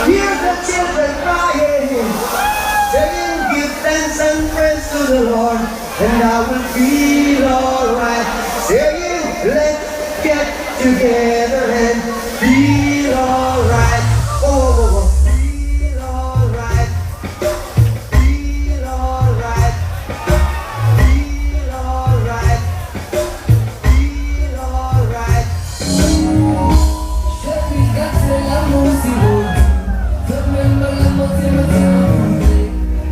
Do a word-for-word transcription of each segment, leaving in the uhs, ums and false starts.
Hear the children crying, saying, "Give thanks and praise to the Lord, and I will feel alright." Saying, "Let's get together and feel alright." Oh, oh, oh, oh. Feel alright. Feel alright. Feel alright. Feel alright. Zot finn gate lamour si mo dou. Zot mem pa lamour si mo dou.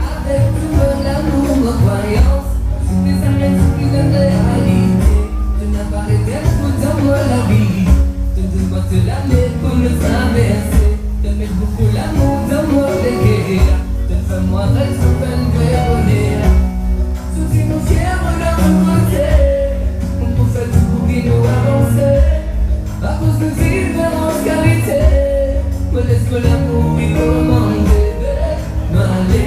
Avek tou mo lamour, mo krwayans, zot pe zame zot pe donn realite. To napa regrèt pou dan mo lavi. To donn mwa to lame pou nou traverse. To met boukou lamour dan mo leker. To fer mwa rey zot enn vre boner. Zot ti mo fier, mo dan mo kote. Mo pou fer tou pou ki nou avanse. Akoz nou diferans kalite, mo les mo lamour ki komande. Male,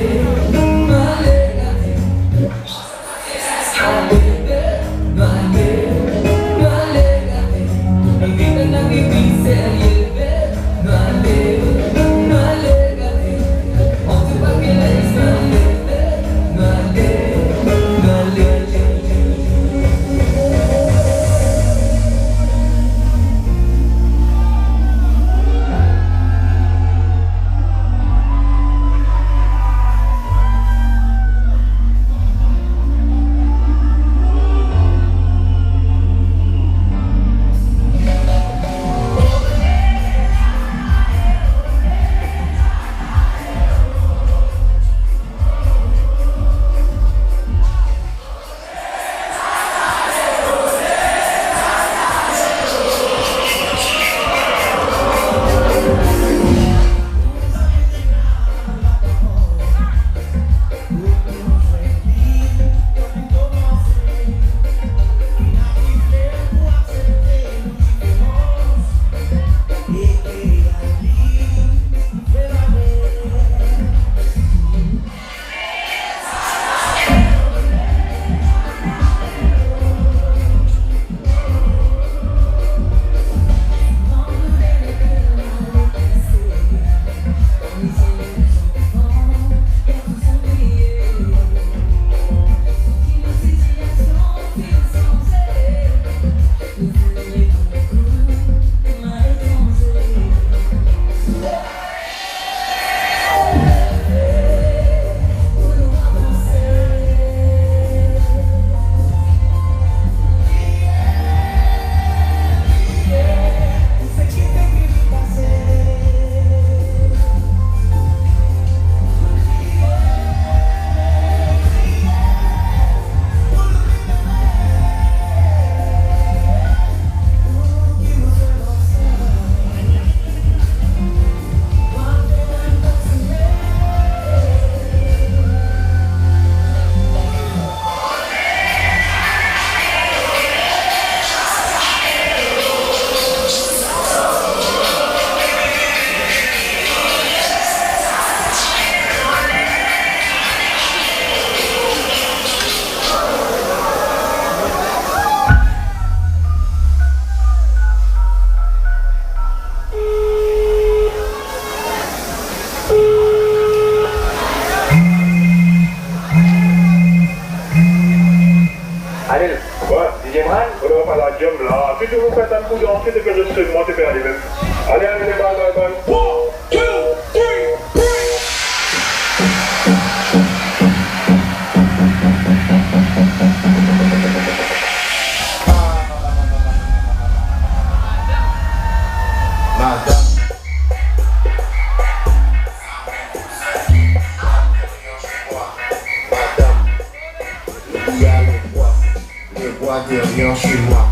male gate. Male, male gate. Enn lavi pli serye. Male, male gate. Ale, bon, deziem round. Mo pa la deziem la. Tou dimoun pe tann pou danse, depi zot swiv mwa, to pe ale mem. Ale, ale, ale, bal, bal, bal. One, two, three, break. Madam. Madam. Il y a le roi, le roi des lions chinois.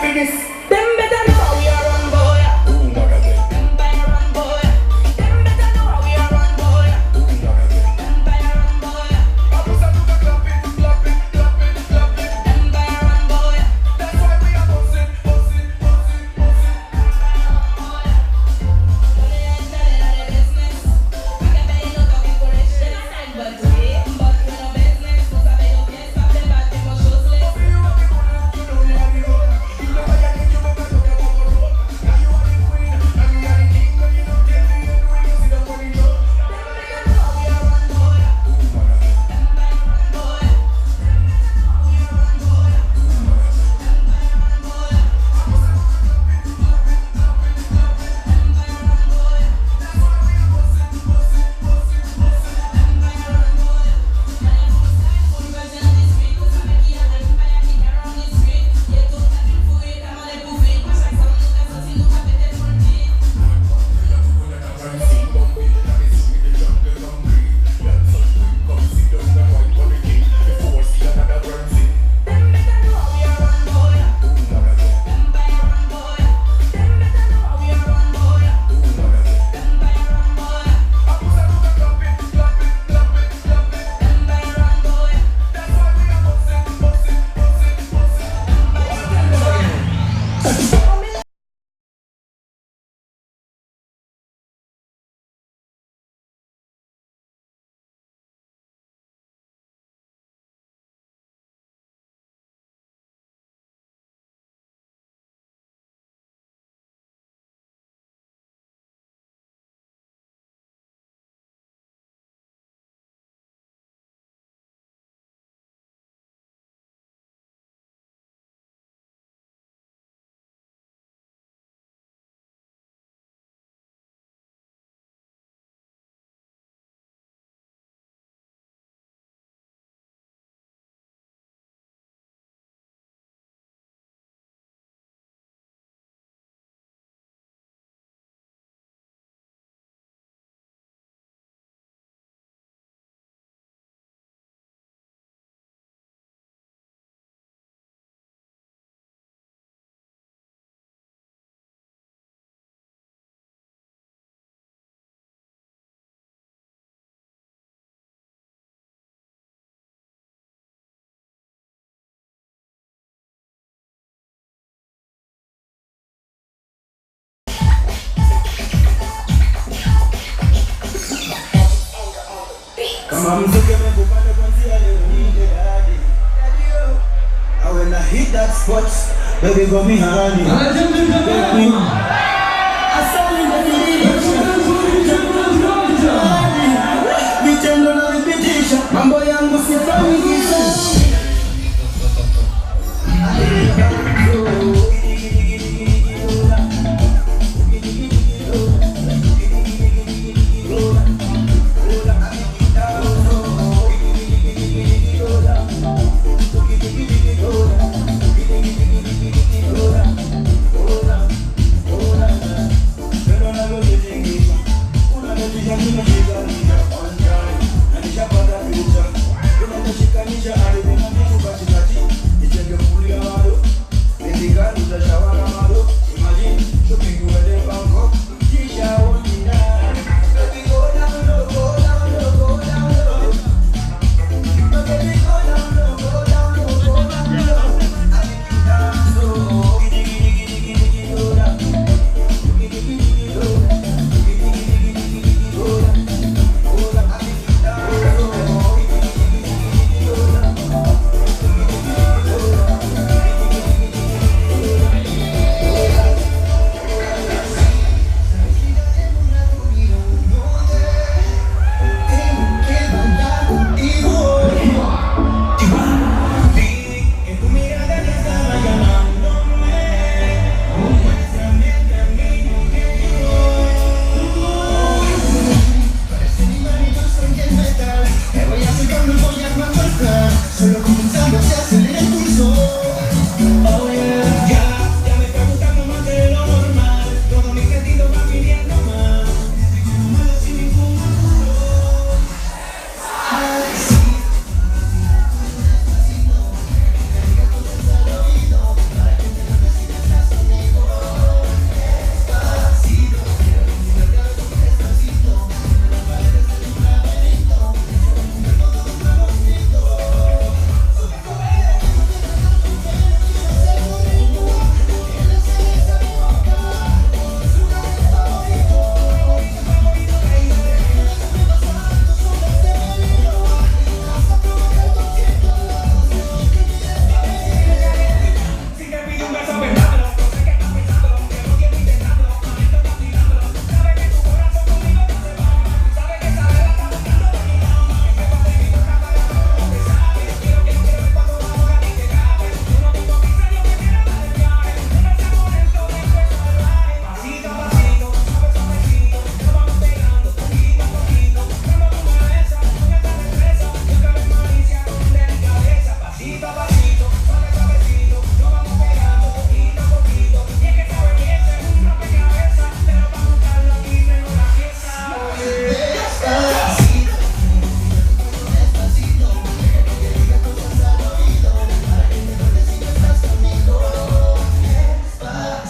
Finish. Dem better know how we a run, boy. Ooh, mother girl. Empire run, boy. Dem better know how we a run, boy. Ooh, mother girl. Empire run, boy. Empire run, boy. That's why we a bust it, bust it, bust it, bust it. Come on, so give me the one that wants you, I don't need it, I did. I when I hit that spot, baby, got me honey. Take me. I saw you, baby. Nitendo na repetition. Mambo yangu sifanyi.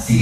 Love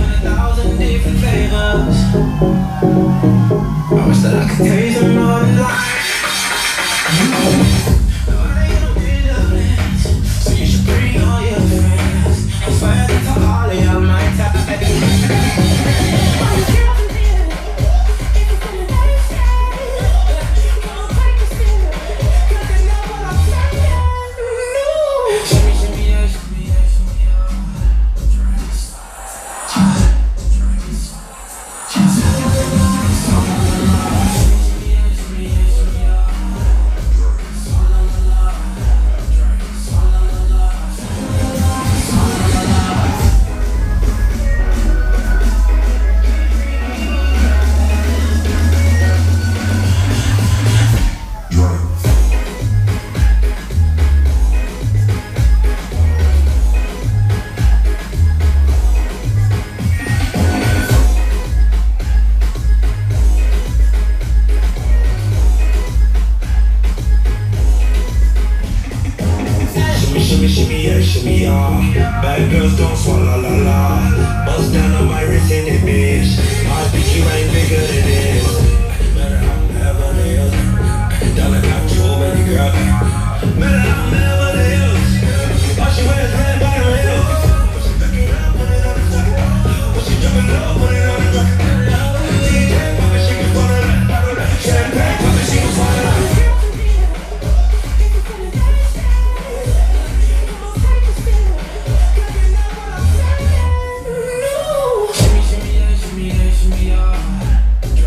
in a thousand different flavors. I wish that I could taste them all in life. Nobody, you don't get love less, so you should bring all your friends. I swear that to all of y'all, my type. Why you can't do this? If you're feeling thirsty, come on, take a sip, 'cause you know what I'm saying. No. Shimmy, shimmy, yeah, shimmy, yeah, shimmy, yeah. Shimmy, shimmy, shimmy, yeah, shimmy, yeah. Bad girls don't swalla la la. Bust down on my wrist in it, bitch. My pinky ring bigger than this. Matter how I'm Beverly Hills. Dollar got too many girls. Matter how I'm Beverly Hills. All she wears red bottom heels. When she back it up, put it on the top. When she drop it low, put it on the drop. D J pop it, she can swallow that. Champagne pop it, she can swallow that. Shimmy, shimmy, yeah, shimmy, yeah, shimmy, yeah.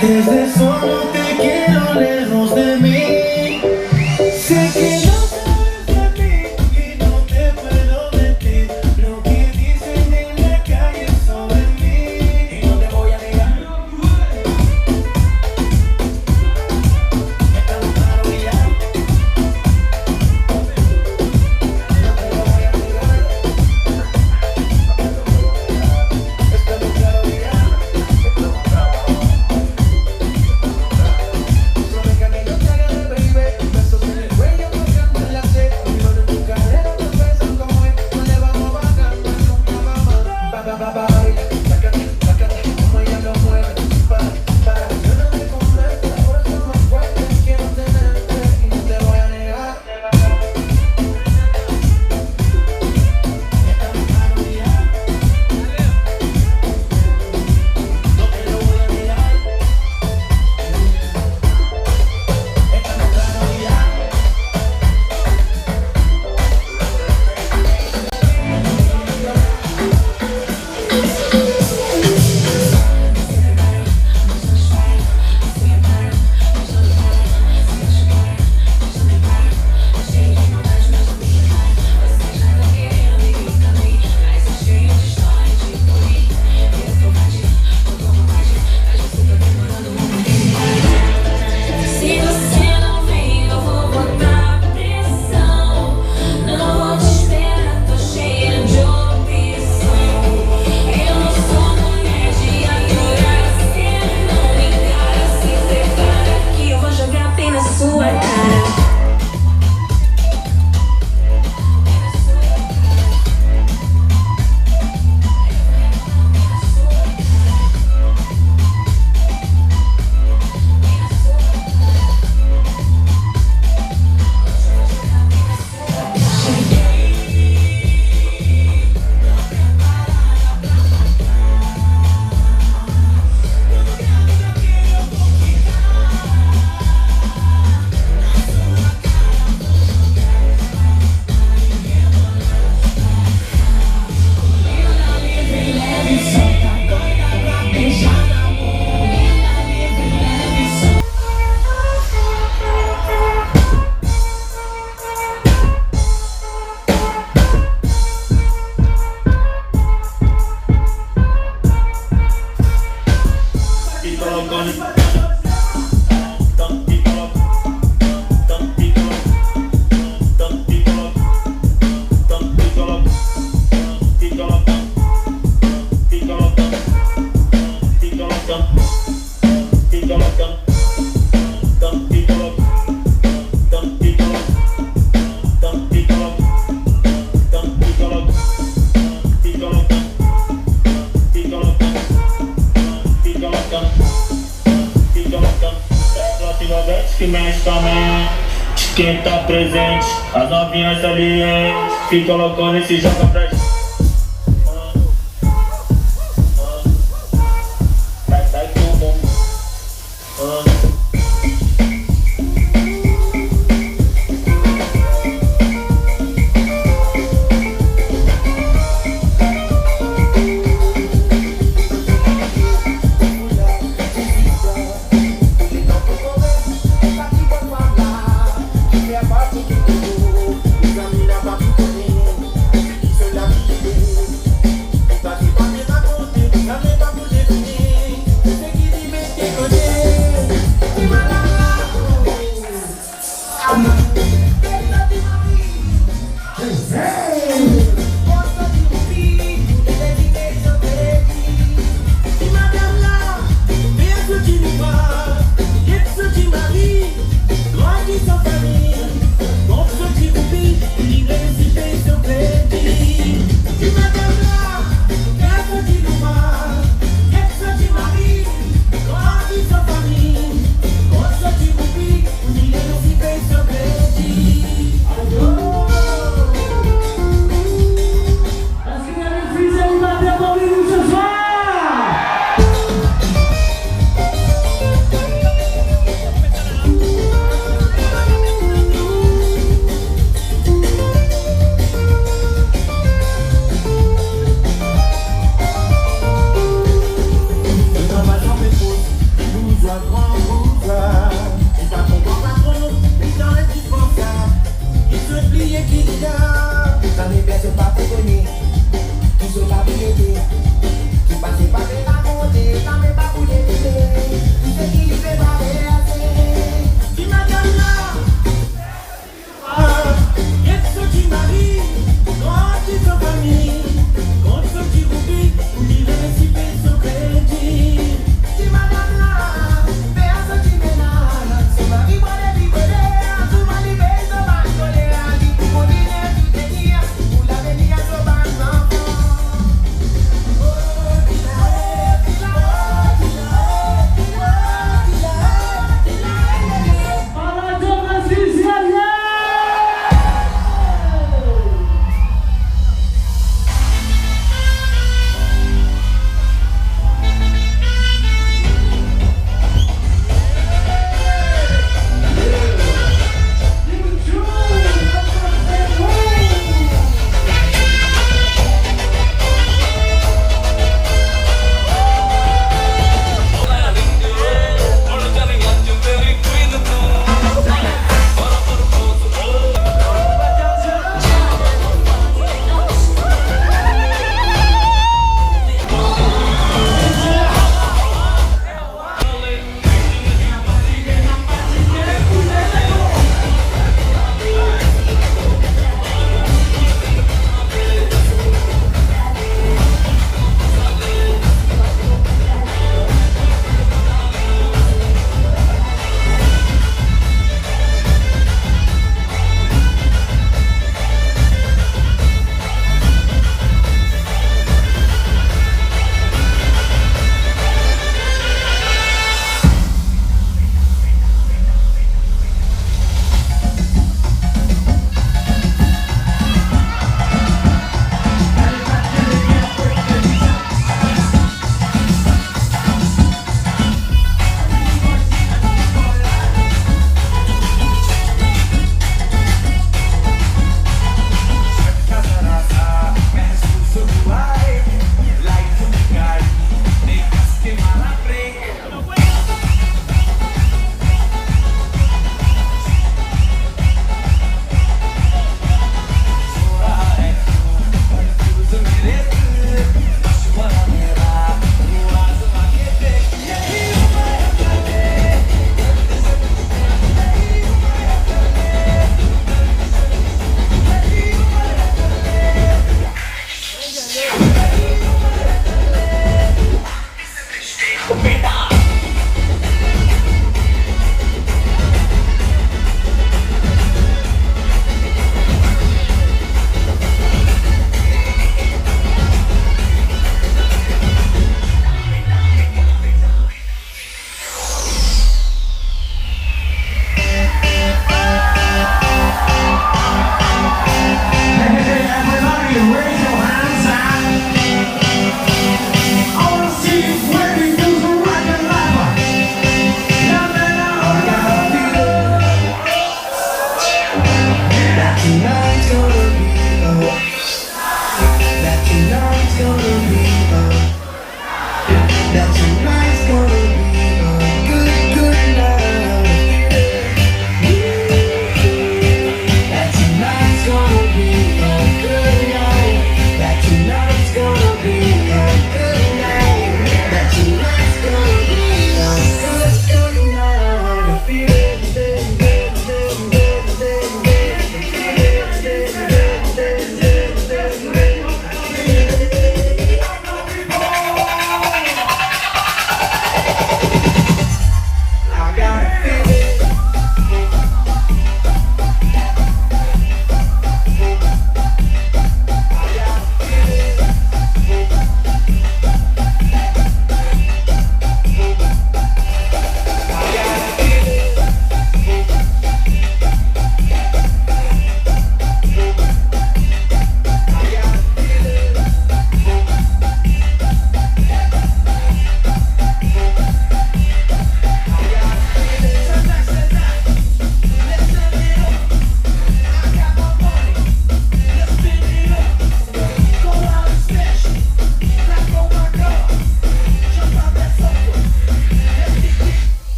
Desde solo te quiero lejos de mi. Sé que no sabes de mí y no te puedo mentir. Lo que dicen en la calle sobre mí, y no te voy a negar. Estamos claros y ya. No te lo voy a negar. Estamos claros y ya. Se você não vem, eu vou botar pressão. Não vou te esperar, tô cheia de opção. Eu não sou mulher de aturar, cê não me encara. Se prepara que eu vou jogar bem na sua cara. Ki mexe também, de quem tá presente, as novinhas ali, é, fica loucona e se joga pra gente. Vai, vai, todo mundo. Gran bouzwa, li pa konpran patron, li dan lindispans. Li zot bliye ki lider, zame personn pa pou kone ki so lavi ete. Tou pase pa pe rakonte, zame pa pou devine ki seki li pe travers. Ti madam la, get so ti mari, grandi so fami, kont so ti roupi, pou li resi pey so kredi. Ti madam la, fer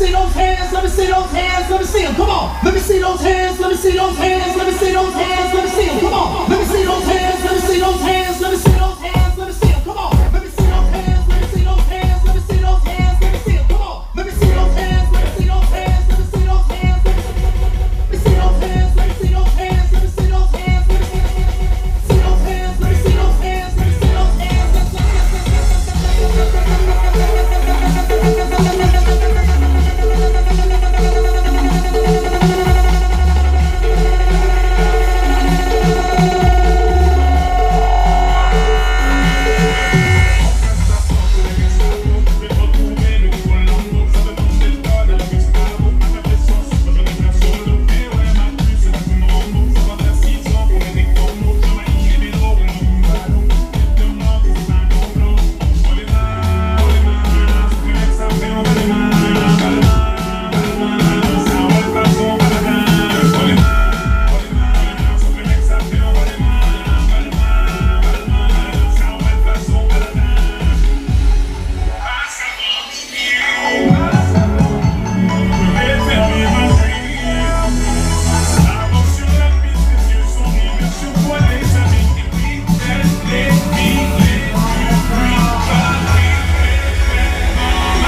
See those hands, let me see those hands, let me see 'em. Come on. Let me see those hands, let me see those hands, let me see those hands, let me see 'em. Come on. Let me see those hands, let me see those hands, let me see those hands, let me see 'em. Come on. Let me see those hands, let me see those hands, let me see those hands, let me see 'em. Come on. Let me see those hands, let me see those hands, let me see those hands, let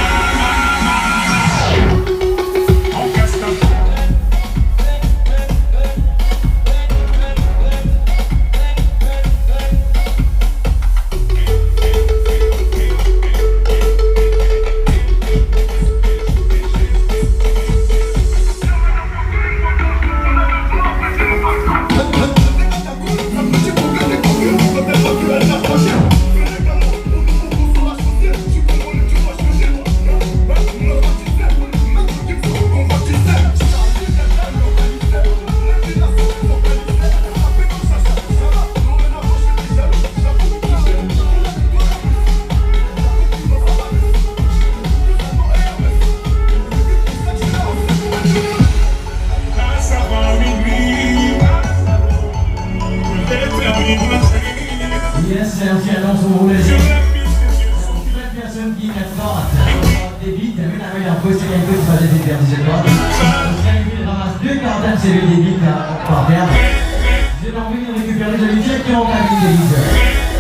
me see those hands. Yes, c'est un petit annonce au roulette. Personne qui n'a pas de beat, mais la meilleure fois, c'est un peu de passer des vertiges de droite. Vous allez ramasse deux quarts d'un C V de beat, là, par terre. Vous êtes envie de récupérer, vous allez directement au panier des beats.